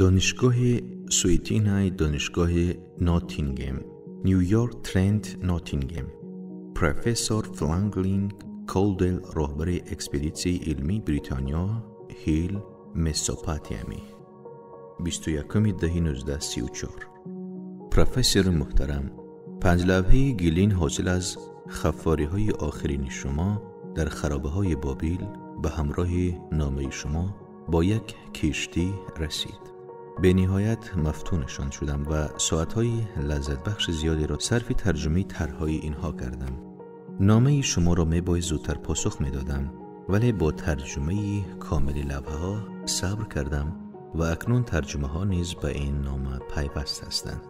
Донишгоҳи Суитинай, донишгоҳи Нотингем, Нью-Йорк, Трент, Нотингем. Профессор Франклин Колдел, роҳбари экспедитсияи илмии Бритониё, Ҳил, Месопотами, 21.10.1934. Профессори муҳтарам, панҷ лавҳаи гилин ҳосил аз хаффориҳои охирини шумо дар харобаҳои Бобил ба ҳамроҳи номаи шумо бо як киштӣ расид. Бениҳоят мафтунашон шудам ва соатҳои лаззатбахши зиёдеро сарфи тарҷумаи тарҳҳои инҳо кардам. Номаи шуморо мебоист зудтар посух медодам, вале бо тарҷумаи комили лавҳаҳо сабр кардам ва акнун тарҷумаҳо низ ба ин нома пайваст ҳастанд.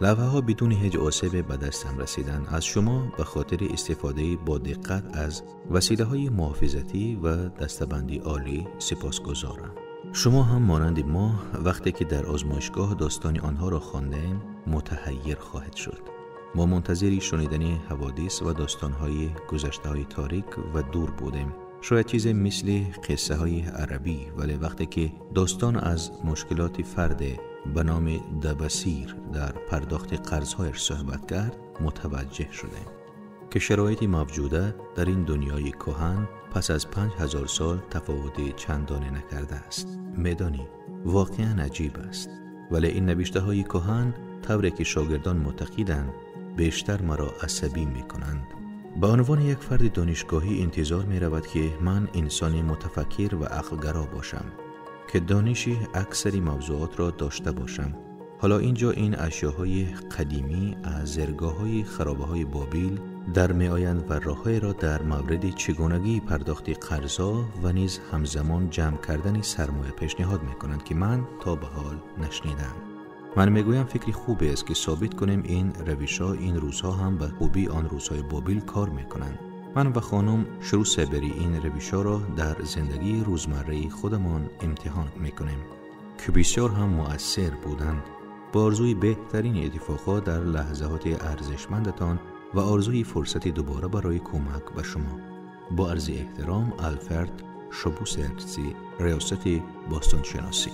Лавҳаҳо бидуни ҳеҷ осебе ба дастам расиданд. Аз шумо ба хотири истифодаи бо диққат аз василаҳои муҳофизатӣ ва дастабандии олӣ сипосгузорам. Шумо ҳам монанди мо вақте ки дар озмоишгоҳ достони онҳоро хондем, мутаҳаййир хоҳед шуд. Мо мунтазири шунидани ҳаводис ва достонҳои гузаштаҳои торик ва дур будем. Шояд чизе мисли қиссаҳои арабӣ, вале вақте ки достон аз мушкилоти фарде ба номи Дабасир дар пардохти қарзҳояш суҳбат кард, мутаваҷҷеҳ шудем, ки шароити мавҷуда дар ин дунёи кӯҳан пас аз 5000 сол тафовути чандоне накардааст. Медонӣ, воқеан аҷиб аст. Вале ин навиштаҳои кӯҳан, тавре ки шогирдон муътақиданд, бештар маро асабӣ мекунанд. Ба унвони як фарди донишгоҳӣ интизор меравад, ки ман инсони мутафаккир ва ақлгаро бошам, ки дониши аксари мавзӯотро дошта бошам. Ҳоло инҷо ин ашёҳои қадимӣ аз зергоҳҳои харобаҳои Бобил дар меоянд ва роҳҳоеро дар мавриди чигунагии пардохти қарзҳо ва низ ҳамзамон ҷамъ кардани сармоя пешниҳод мекунанд, ки ман то ба ҳол нашнидам. Ман мегӯям, фикри хубе аст, ки собит кунем ин равишҳо ин рӯзҳо ҳам ба хубии он рӯзҳои Бобил кор мекунанд. Ман ва хонум Шрусбери ин равишҳоро дар зиндагии рӯзмарраи худамон имтиҳон мекунем, ки бисёр ҳам муассир буданд. Бо орзуи беҳтарини иттифоқҳо дар лаҳзаҳоти арзишмандатон ва орзуи фурсати дубора барои кӯмак ба шумо. Бо арзи эҳтиром, Алфред Шубусерси, риёсати бостоншиносӣ.